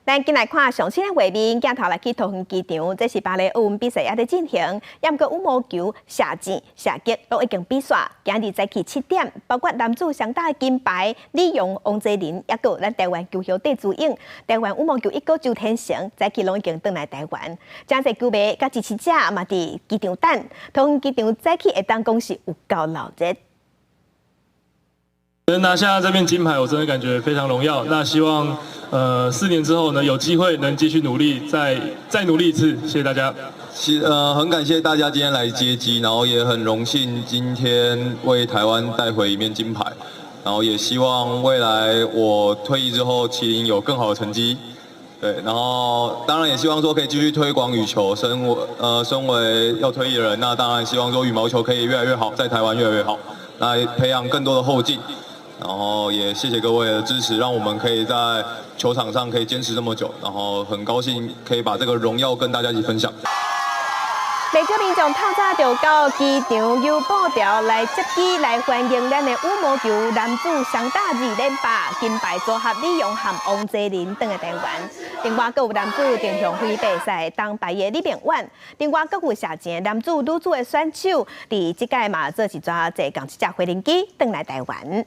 咱緊來看上新的畫面，鏡頭來去桃園機場，這是巴黎奧運比賽猶咧進行，毋過羽毛球、射箭、射擊攏已經比賽，今日早起7點，包括男子雙打金牌李洋、王齊麟，猶閣有咱台灣球後戴資穎，台灣羽毛球一哥周天成，早起攏已經轉來台灣，誠濟球迷佮支持者嘛佇機場等，桃園機場早起會當講是有夠鬧熱。能拿下這面金牌，我真的感覺非常榮耀。那希望，4年之後呢，有機會能繼續努力，再努力一次。謝謝大家。其很感謝大家今天來接機，然後也很榮幸今天為台灣帶回一面金牌，然後也希望未來我退役之後，麒麟有更好的成績。對，然後當然也希望說可以繼續推廣羽球。身為要退役的人，那當然希望說羽毛球可以越來越好，在台灣越來越好，來培養更多的後進。然後也謝謝各位的支持，讓我們可以在球場上可以堅持這麼久，然後很高興可以把這個榮耀跟大家一起分享。袂少民眾透早就到機場遊步道來接機，來歡迎咱的羽毛球男子雙打二連霸金牌組合李洋和王齊麟轉來台灣。另外，閣有男子定向飛比賽銅牌的李明遠，另外閣有射箭男子、女子的選手，佇這屆嘛做一逝坐仝一隻飛行機轉來台灣。